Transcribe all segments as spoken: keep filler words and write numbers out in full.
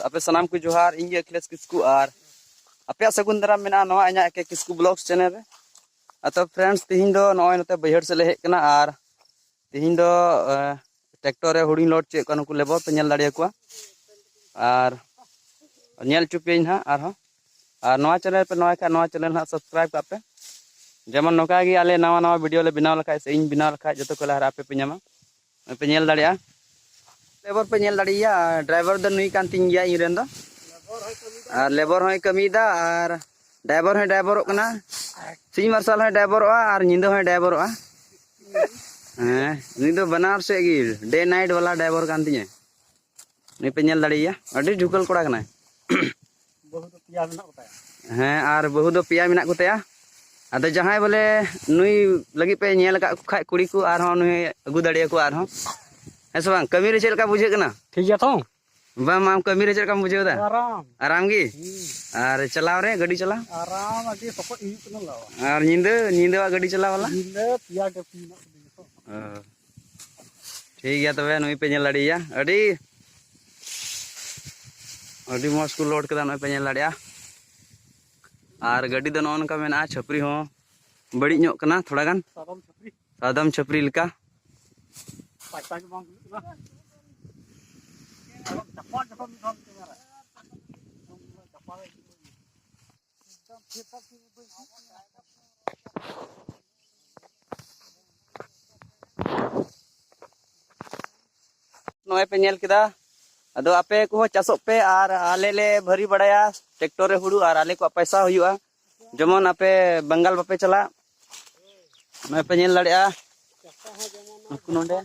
ᱟᱯᱮ ᱥᱟᱱᱟᱢ ᱠᱚ ᱡᱚᱦᱟᱨ, ᱤᱧ ᱜᱮ ᱟᱠᱷᱤᱞᱮᱥ ᱠᱤᱥᱠᱩ ᱟᱨ ᱟᱯᱮᱭᱟᱜ ᱥᱟᱹᱜᱩᱱ ᱫᱟᱨᱟᱢ ᱢᱮᱱᱟᱜᱼᱟ ᱱᱚᱣᱟ ᱤᱧᱟᱹᱜ ᱮ ᱠᱮ ᱠᱤᱥᱠᱩ ᱵᱞᱚᱜᱥ ᱪᱮᱱᱮᱞ ᱨᱮ᱾ ᱟᱫᱚ ᱯᱷᱨᱮᱱᱰᱥ, ᱛᱤᱦᱤᱧ ᱫᱚ ᱱᱚᱜᱼᱚᱭ ᱱᱚᱛᱮ ᱵᱟᱹᱭᱦᱟᱹᱲ ᱥᱮᱫ ᱞᱮ ᱦᱮᱡ ᱟᱠᱟᱱᱟ ᱟᱨ ᱛᱤᱦᱤᱧ ᱫᱚ ᱴᱨᱟᱠᱴᱚᱨ ᱨᱮ ᱦᱩᱲᱩᱧ ᱞᱳᱰ ᱦᱚᱪᱚᱭᱮᱫ ᱠᱚᱣᱟ᱾ ᱱᱩᱠᱩ ᱞᱮᱵᱚᱨ ᱯᱮ ᱧᱮᱞ ᱫᱟᱲᱮᱭᱟᱠᱚᱣᱟ ᱟᱨ ᱧᱮᱞ ᱦᱚᱪᱚ ᱯᱮᱭᱟᱧ ᱦᱟᱸᱜ ᱟᱨᱦᱚᱸ᱾ ᱟᱨ ᱱᱚᱣᱟ ᱪᱮᱱᱮᱞ ᱯᱮ ᱱᱚᱣᱟ ᱠᱷᱟᱱ ᱱᱚᱣᱟ ᱪᱮᱱᱮᱞ ᱦᱟᱸᱜ ᱥᱟᱵᱥᱠᱨᱟᱭᱤᱵ ᱠᱟᱜ ᱯᱮ, ᱡᱮᱢᱚᱱ ᱱᱚᱝᱠᱟ ᱜᱮ ᱟᱞᱮ ᱱᱟᱣᱟ ᱱᱟᱣᱟ ᱵᱷᱤᱰᱤᱭᱳ ᱞᱮ ᱵᱮᱱᱟᱣ ᱞᱮᱠᱷᱟᱡ ᱥᱮ ᱤᱧ ᱵᱮᱱᱟᱣ ᱞᱮᱠᱷᱟᱡ ᱡᱚᱛᱚ ᱠᱷᱚᱱ ᱞᱟᱦᱟ ᱨᱮ ᱟᱯᱮ ᱯᱮ ᱧᱟᱢᱟ᱾ ᱯᱮ ᱧᱮᱞ ᱫᱟᱲᱮᱭᱟᱜᱼᱟ, ᱞᱮᱵᱚᱨ ᱯᱮ ᱧᱮᱞ ᱫᱟᱲᱮᱭᱟᱭᱟ, ᱰᱨᱟᱭᱵᱷᱟᱨ ᱫᱚ ᱱᱩᱭ ᱠᱟᱱ ᱛᱤᱧ ᱜᱮᱭᱟ ᱤᱧ ᱨᱮᱱ ᱫᱚ᱾ ᱟᱨ ᱞᱮᱵᱚᱨ ᱦᱚᱸᱭ ᱠᱟᱹᱢᱤᱭᱮᱫᱟ ᱟᱨ ᱰᱨᱟᱭᱵᱷᱟᱨ ᱦᱚᱸᱭ ᱰᱨᱟᱭᱵᱷᱟᱨᱚᱜ ᱠᱟᱱᱟ᱾ ᱥᱤᱧ ᱢᱟᱨᱥᱟᱞ ᱦᱚᱸᱭ ᱰᱨᱟᱭᱵᱷᱟᱨᱚᱜᱼᱟ ᱟᱨ ᱧᱤᱫᱟᱹ ᱦᱚᱸᱭ ᱰᱨᱟᱭᱵᱷᱟᱨᱚᱜᱼᱟ᱾ ᱦᱮᱸ, ᱩᱱᱤ ᱫᱚ ᱵᱟᱱᱟᱨ ᱥᱮᱫ ᱜᱮ ᱰᱮ ᱱᱟᱭᱤᱴ ᱵᱟᱞᱟ ᱰᱨᱟᱭᱵᱷᱟᱨ ᱠᱟᱱ ᱛᱤᱧᱟᱹ᱾ ᱱᱩᱭ ᱯᱮ ᱧᱮᱞ ᱫᱟᱲᱮᱭᱟᱭᱟ, ᱟᱹᱰᱤ ᱡᱷᱩᱠᱟᱹᱞ ᱠᱚᱲᱟ ᱠᱟᱱᱟᱭ᱾ ᱵᱟᱹᱦᱩ ᱫᱚ ᱯᱮᱭᱟ ᱢᱮᱱᱟᱜ ᱠᱚᱛᱟᱭᱟ᱾ ᱦᱮᱸ, ᱟᱨ ᱵᱟᱹᱦᱩ ᱫᱚ ᱯᱮᱭᱟ ᱢᱮᱱᱟᱜ ᱠᱚᱛᱟᱭᱟ᱾ ᱟᱫᱚ ᱡᱟᱦᱟᱸᱭ ᱵᱚᱞᱮ ᱱᱩᱭ ᱞᱟᱹᱜᱤᱫ ᱯᱮ ᱧᱮᱞ ᱟᱠᱟᱫ ᱠᱚ ᱠᱷᱟᱡ ᱠᱩᱲᱤ ᱠᱚ, ᱟᱨᱦᱚᱸ ᱱᱩᱭ ᱟᱹᱜᱩ ᱫᱟᱲᱮᱭᱟᱠᱚᱣᱟ ᱟᱨᱦᱚᱸ᱾ ᱦᱮᱸ ᱥᱮ ᱵᱟᱝ? ᱠᱟᱹᱢᱤ ᱨᱮ ᱪᱮᱫ ᱞᱮᱠᱟ ᱵᱩᱡᱷᱟᱹᱜ ᱠᱟᱱᱟ? ᱴᱷᱤᱠ ᱜᱮᱭᱟ ᱛᱚ? ᱵᱟᱝ, ᱟᱢ ᱠᱟᱹᱢᱤ ᱨᱮ ᱪᱮᱫ ᱞᱮᱠᱟᱢ ᱵᱩᱡᱷᱟᱹᱣ ᱮᱫᱟ? ᱟᱨᱟᱢ᱾ ᱟᱨᱟᱢ ᱜᱮ? ᱦᱩᱸ᱾ ᱟᱨ ᱪᱟᱞᱟᱣ ᱨᱮ, ᱜᱟᱹᱰᱤ ᱪᱟᱞᱟᱣ? ᱟᱨᱟᱢ, ᱟᱹᱰᱤ ᱥᱚᱠᱚᱡ ᱦᱩᱭᱩᱜ ᱠᱟᱱᱟ ᱞᱟᱣᱟ᱾ ᱟᱨ ᱧᱤᱫᱟᱹ, ᱧᱤᱫᱟᱹᱣᱟᱜ ᱜᱟᱹᱰᱤ ᱪᱟᱞᱟᱣ ᱵᱟᱞᱟ? ᱧᱤᱫᱟᱹ ᱯᱮᱭᱟ ᱰᱤᱭᱩᱴᱤ ᱢᱮᱱᱟᱜ ᱛᱟᱹᱞᱤᱧᱟ ᱛᱚ᱾ ᱚ᱾ ᱴᱷᱤᱠ ᱜᱮᱭᱟ ᱛᱚᱵᱮ, ᱱᱩᱭ ᱯᱮ ᱧᱮᱞ ᱫᱟᱲᱮᱭᱟᱭᱟ᱾ ᱟᱹᱰᱤ, ᱟᱹᱰᱤ ᱢᱚᱡᱽ ᱠᱚ ᱞᱳᱰ ᱠᱮᱫᱟ, ᱱᱚᱜᱼᱚᱭ ᱯᱮ ᱧᱮᱞ ᱫᱟᱲᱮᱭᱟᱜᱼᱟ᱾ ᱟᱨ ᱜᱟᱹᱰᱤ ᱫᱚ ᱱᱚᱜᱼᱚ ᱱᱚᱝᱠᱟ ᱢᱮᱱᱟᱜᱼᱟ, ᱪᱷᱟᱹᱯᱨᱤ ᱦᱚᱸ ᱵᱟᱹᱲᱤᱡ ᱧᱚᱜ ᱠᱟᱱᱟ ᱛᱷᱚᱲᱟ ᱜᱟᱱ᱾ ᱥᱟᱫᱚᱢ ᱪᱷᱟᱹᱯᱨᱤ᱾ ᱥᱟᱫᱚᱢ ᱪᱷᱟᱹᱯᱨᱤ ᱞᱮᱠᱟ᱾ ᱯᱟᱭᱥᱟ ᱜᱮ ᱵᱟᱝ ᱦᱩᱭᱩᱜ ᱠᱟᱱᱟ᱾ ᱪᱟᱯᱟᱫ ᱡᱚᱠᱷᱚᱱ ᱢᱤᱫ ᱫᱷᱟᱣ ᱠᱮᱢᱮᱨᱟ᱾ ᱱᱚᱜᱼᱚᱭ ᱯᱮ ᱧᱮᱞ ᱠᱮᱫᱟ᱾ ᱟᱫᱚ ᱟᱯᱮ ᱠᱚᱦᱚᱸ ᱪᱟᱥᱚᱜ ᱯᱮ ᱟᱨ ᱟᱞᱮ ᱞᱮ ᱵᱷᱟᱹᱨᱤ ᱵᱟᱲᱟᱭᱟ ᱴᱨᱟᱠᱴᱚᱨ ᱨᱮ ᱦᱩᱲᱩ ᱟᱨ ᱟᱞᱮ ᱠᱚᱣᱟᱜ ᱯᱚᱭᱥᱟ ᱦᱩᱭᱩᱜᱼᱟ᱾ ᱡᱮᱢᱚᱱ ᱟᱯᱮ ᱵᱟᱝᱜᱟᱞ ᱵᱟᱯᱮ ᱪᱟᱞᱟᱜ᱾ ᱱᱚᱜᱼᱚᱭ ᱯᱮ ᱧᱮᱞ ᱫᱟᱲᱮᱭᱟᱜᱼᱟ᱾ ᱱᱩᱠᱩ ᱱᱚᱰᱮ᱾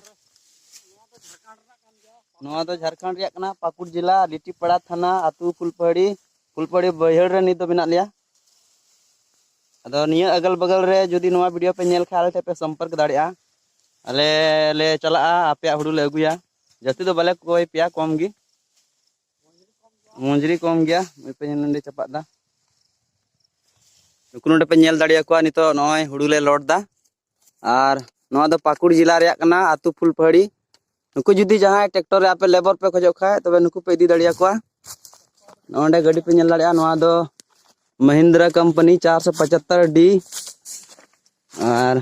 ᱱᱚᱣᱟ ᱫᱚ ᱡᱷᱟᱲᱠᱷᱚᱸᱰ ᱨᱮᱭᱟᱜ ᱠᱟᱱᱟ, ᱯᱟᱹᱠᱩᱲ ᱡᱮᱞᱟ, ᱞᱤᱴᱤᱯᱟᱲᱟ ᱛᱷᱟᱱᱟ, ᱟᱹᱛᱩ ᱯᱷᱩᱞᱯᱟᱹᱲᱤ᱾ ᱯᱷᱩᱞᱯᱟᱹᱲᱤ ᱵᱟᱹᱭᱦᱟᱹᱲ ᱨᱮ ᱱᱤᱛ ᱫᱚ ᱢᱮᱱᱟᱜ ᱞᱮᱭᱟ᱾ ᱟᱫᱚ ᱱᱤᱭᱟᱹ ᱟᱜᱟᱞ ᱵᱟᱜᱟᱞ ᱨᱮ ᱡᱩᱫᱤ ᱱᱚᱣᱟ ᱵᱷᱤᱰᱤᱭᱳ ᱯᱮ ᱧᱮᱞ ᱠᱷᱟᱱ ᱟᱞᱮ ᱴᱷᱮᱱ ᱯᱮ ᱥᱚᱢᱯᱚᱨᱠ ᱫᱟᱲᱮᱭᱟᱜᱼᱟ᱾ ᱟᱞᱮ ᱞᱮ ᱪᱟᱞᱟᱜᱼᱟ, ᱟᱯᱮᱭᱟᱜ ᱦᱩᱲᱩ ᱞᱮ ᱟᱹᱜᱩᱭᱟ᱾ ᱡᱟᱹᱥᱛᱤ ᱫᱚ ᱵᱟᱞᱮ ᱠᱚᱭ ᱯᱮᱭᱟ, ᱠᱚᱢ ᱜᱮ᱾ ᱢᱚᱡᱽᱨᱤ ᱠᱚᱢ ᱜᱮᱭᱟ᱾ ᱱᱩᱭ ᱯᱮ ᱧᱮᱞ ᱱᱚᱰᱮ ᱪᱟᱯᱟᱫ ᱫᱟ᱾ ᱱᱩᱠᱩ ᱱᱚᱰᱮ ᱯᱮ ᱧᱮᱞ ᱫᱟᱲᱮᱭᱟᱠᱚᱣᱟ, ᱱᱤᱛᱚᱜ ᱱᱚᱜᱼᱚᱭ ᱦᱩᱲᱩ ᱞᱮ ᱞᱳᱰ ᱫᱟ᱾ ᱟᱨ ᱱᱚᱣᱟ ᱫᱚ ᱯᱟᱹᱠᱩᱲ ᱡᱮᱞᱟ ᱨᱮᱭᱟᱜ ᱠᱟᱱᱟ, ᱟᱹᱛᱩ ᱯᱷᱩᱞᱯᱟᱹᱦᱟᱹᱲᱤ᱾ ᱱᱩᱠᱩ ᱡᱩᱫᱤ ᱡᱟᱦᱟᱸᱭ ᱴᱨᱟᱠᱴᱚᱨ ᱨᱮ ᱟᱯᱮ ᱞᱮᱵᱚᱨ ᱯᱮ ᱠᱷᱚᱡᱚᱜ ᱠᱷᱟᱡ, ᱛᱚᱵᱮ ᱱᱩᱠᱩ ᱯᱮ ᱤᱫᱤ ᱫᱟᱲᱮᱭᱟᱠᱚᱣᱟ᱾ ᱱᱚᱰᱮ ᱜᱟᱹᱰᱤ ᱯᱮ ᱧᱮᱞ ᱫᱟᱲᱮᱭᱟᱜᱼᱟ, ᱱᱚᱣᱟ ᱫᱚ ᱢᱟᱦᱤᱱᱫᱨᱟ ᱠᱳᱢᱯᱟᱱᱤ ᱪᱟᱨᱥᱚ ᱯᱚᱪᱟᱛᱛᱚᱨ ᱰᱤ᱾ ᱟᱨ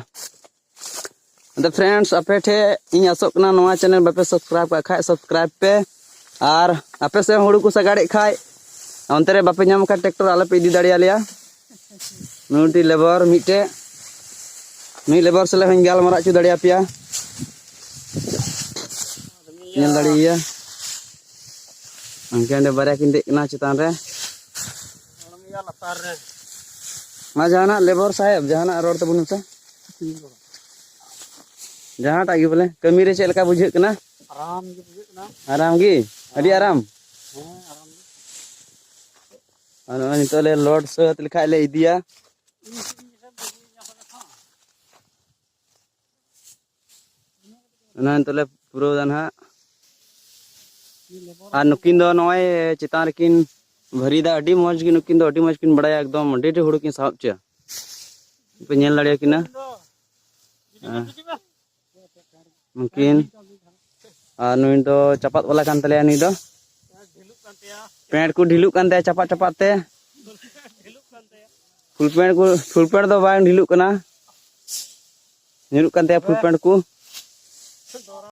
ᱟᱫᱚ friends, ᱟᱯᱮ ᱴᱷᱮᱡ ᱤᱧ ᱟᱥᱚᱜ ᱠᱟᱱᱟ, ᱱᱚᱣᱟ ᱪᱮᱱᱮᱞ ᱵᱟᱯᱮ ᱥᱟᱵᱥᱠᱨᱟᱭᱤᱵ ᱠᱟᱜ ᱠᱷᱟᱡ ᱥᱟᱵᱥᱠᱨᱟᱭᱤᱵ ᱯᱮ᱾ ᱟᱨ ᱟᱯᱮ ᱥᱮᱫ ᱦᱩᱲᱩ ᱠᱚ ᱥᱟᱜᱟᱲᱮᱫ ᱠᱷᱟᱡ, ᱚᱱᱛᱮ ᱨᱮ ᱵᱟᱯᱮ ᱧᱟᱢ ᱠᱷᱟᱡ ᱴᱨᱟᱠᱴᱚᱨ, ᱟᱞᱚ ᱯᱮ ᱤᱫᱤ ᱫᱟᱲᱮᱭᱟᱞᱮᱭᱟ᱾ ᱢᱤᱫᱴᱤᱡ ᱞᱮᱵᱚᱨ ᱢᱤᱫᱴᱮᱡ, ᱢᱤᱫ ᱞᱮᱵᱚᱨ ᱥᱟᱞᱟᱜ ᱦᱚᱸᱧ ᱜᱟᱞᱢᱟᱨᱟᱣ ᱦᱚᱪᱚ ᱫᱟᱲᱮᱭᱟᱯᱮᱭᱟ᱾ ᱧᱮᱞ ᱫᱟᱲᱮᱭᱟᱭᱟ᱾ ᱦᱟᱱᱠᱮ ᱦᱟᱸᱰᱮ ᱵᱟᱨᱭᱟ ᱠᱤᱱ ᱫᱮᱡ ᱠᱟᱱᱟ ᱪᱮᱛᱟᱱ ᱨᱮ᱾ ᱢᱟ ᱡᱟᱦᱟᱱᱟᱜ ᱞᱮᱵᱚᱨ ᱥᱟᱦᱮᱵ, ᱡᱟᱦᱟᱱᱟᱜ ᱨᱚᱲ ᱛᱟᱵᱚᱱ ᱢᱮᱥᱮ᱾ ᱡᱟᱦᱟᱸᱴᱟᱜ ᱜᱮ ᱵᱚᱞᱮ, ᱠᱟᱹᱢᱤ ᱨᱮ ᱪᱮᱫ ᱞᱮᱠᱟ ᱵᱩᱡᱷᱟᱹᱜ ᱠᱟᱱᱟ? ᱟᱨᱟᱢ ᱜᱮ ᱵᱩᱡᱷᱟᱹᱜ ᱠᱟᱱᱟ᱾ ᱟᱨᱟᱢ ᱜᱮ? ᱟᱹᱰᱤ ᱟᱨᱟᱢ? ᱦᱮᱸ, ᱟᱨᱟᱢ ᱜᱮ᱾ ᱟᱨ ᱱᱚᱜᱼᱚᱭ ᱱᱤᱛᱚᱜ ᱞᱮ ᱞᱳᱰ ᱥᱟᱹᱛ ᱞᱮᱠᱷᱟᱡ ᱞᱮ ᱤᱫᱤᱭᱟ᱾ ᱚᱱᱟ ᱱᱤᱛᱚᱜ ᱞᱮ ᱯᱩᱨᱟᱹᱣ ᱫᱟ ᱱᱟᱦᱟᱜ᱾ ᱟᱨ ᱱᱩᱠᱤᱱ ᱫᱚ ᱱᱚᱜᱼᱚᱭ ᱪᱮᱛᱟᱱ ᱨᱮᱠᱤᱱ ᱵᱷᱟᱹᱨᱤᱭᱮᱫᱟ᱾ ᱟᱹᱰᱤ ᱢᱚᱡᱽ ᱜᱮ ᱱᱩᱠᱤᱱ ᱫᱚ, ᱟᱹᱰᱤ ᱢᱚᱡᱽ ᱠᱤᱱ ᱵᱟᱲᱟᱭᱟ, ᱮᱠᱫᱚᱢ ᱟᱹᱰᱤ ᱰᱷᱮᱨ ᱦᱩᱲᱩ ᱠᱤᱱ ᱥᱟᱵ ᱦᱚᱪᱚᱭᱟ᱾ ᱯᱮ ᱧᱮᱞ ᱫᱟᱲᱮᱭᱟᱠᱤᱱᱟ᱾ ᱦᱮᱸ᱾ ᱱᱩᱠᱤᱱ, ᱟᱨ ᱱᱩᱭ ᱫᱚ ᱪᱟᱯᱟᱫ ᱵᱟᱞᱟ ᱠᱟᱱ ᱛᱟᱞᱮᱭᱟ᱾ ᱱᱩᱭ ᱫᱚ ᱯᱮᱱᱴ ᱠᱚ ᱰᱷᱤᱞᱩᱜ ᱠᱟᱱ ᱛᱟᱭᱟ ᱪᱟᱯᱟᱫ ᱪᱟᱯᱟᱫ ᱛᱮ᱾ ᱯᱷᱩᱞ ᱯᱮᱱᱴ ᱠᱚ, ᱯᱷᱩᱞ ᱯᱮᱱᱴ ᱫᱚ ᱵᱟᱝ ᱰᱷᱤᱞᱩᱜ ᱠᱟᱱᱟ, ᱧᱩᱨᱩᱜ ᱠᱟᱱ ᱛᱟᱭᱟ ᱯᱷᱩᱞ ᱯᱮᱱᱴ ᱠᱚ᱾